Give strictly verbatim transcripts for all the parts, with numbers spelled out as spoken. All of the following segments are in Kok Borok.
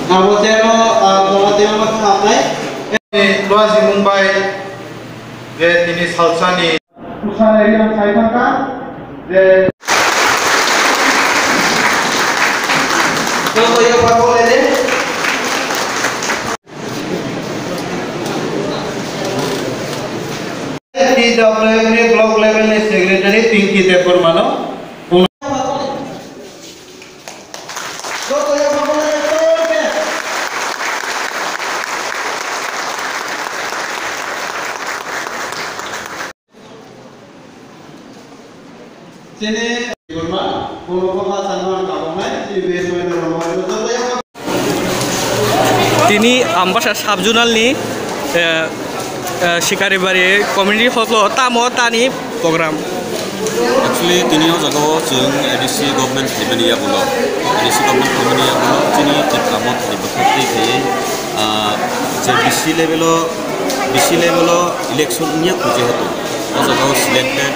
Abo chero, ah, Donatio no khamnai. Ni Luaji Mumbai je tini salsani. Usana yang sai thangka, je. Joto yo pakolai de. P W F ni block level ni secretary Pinky Debbarma no. Chini Debbarma, bono kok ha sanma kabonai, chini base member rok joto yang. Tini Ambasa sub-zonal ni, eh, eh, Sikaribari community hall o tamo tani program. Actually, tini o jaga o chwng A D C government phaimani yagulo, A D C government phaimani yagulo chini Tripura Motha ni bwkhak twi khaiwi, ah, je D C level o, D C level o election wngya kho jehetu. O jaga o selected,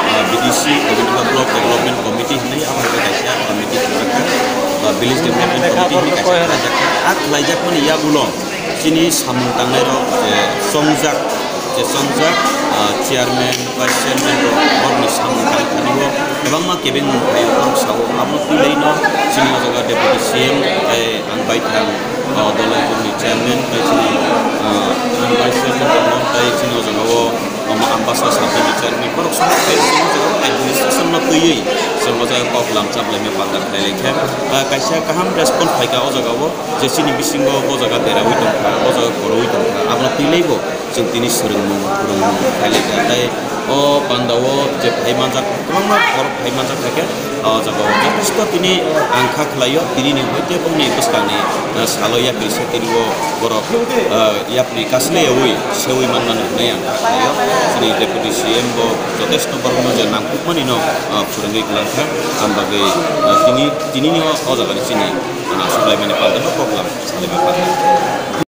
ah, B D C, Community Block Development Committee hinwi abo hai kaisa committee khwlaijakha, ba Village Development Committee hinwi kaisa khwlaijakha. A khwlaijakmani yagulo chini samung tangnai rok je chongjak, je chongjak, ah, chairman, vice chairman rok borokni samung tangthani o kwbangma kebengmung phaio, borok sao abo twilaino chini o jaga Deputy C M tei ang baithang, ah, Dolanpurni chairman tei chini, ah, ang vice chairman tongmo tei chini o jaga o Omo Ambasa sub-zonal ni chairman borok somo khe chini o jaga o administration no twiwi chwng o jaga kok lamchap laimya panda khlai lai khe, ah, kaisa kaham response phai kha o jaga o je chini bisingo bo jaga deraui tong kha, bo jaga kwrwi tong kha, abono twi lai bo chwng tini swrwngmung phwrwngmung khai lai kha. Tei o panda o je phai manjak kwbangma borok phai manjak hai khe, o jaga o jotosto tini ang kha khlai o, tini ni hoi tei bongni bwskang ni, ah, salo yapri se tini o borok, ah, yapri kaslaiwi sewi manmani hwnwi ang kha khlai o. Chini Deputy C M bo jotosto borokno je nangkukmani no, ah, phwrwngwi kwlang kha, ang bagwi, ah, tini, tini ni o, o jaga ni chini, ah, naisuk laimani panda no program salai ma panda.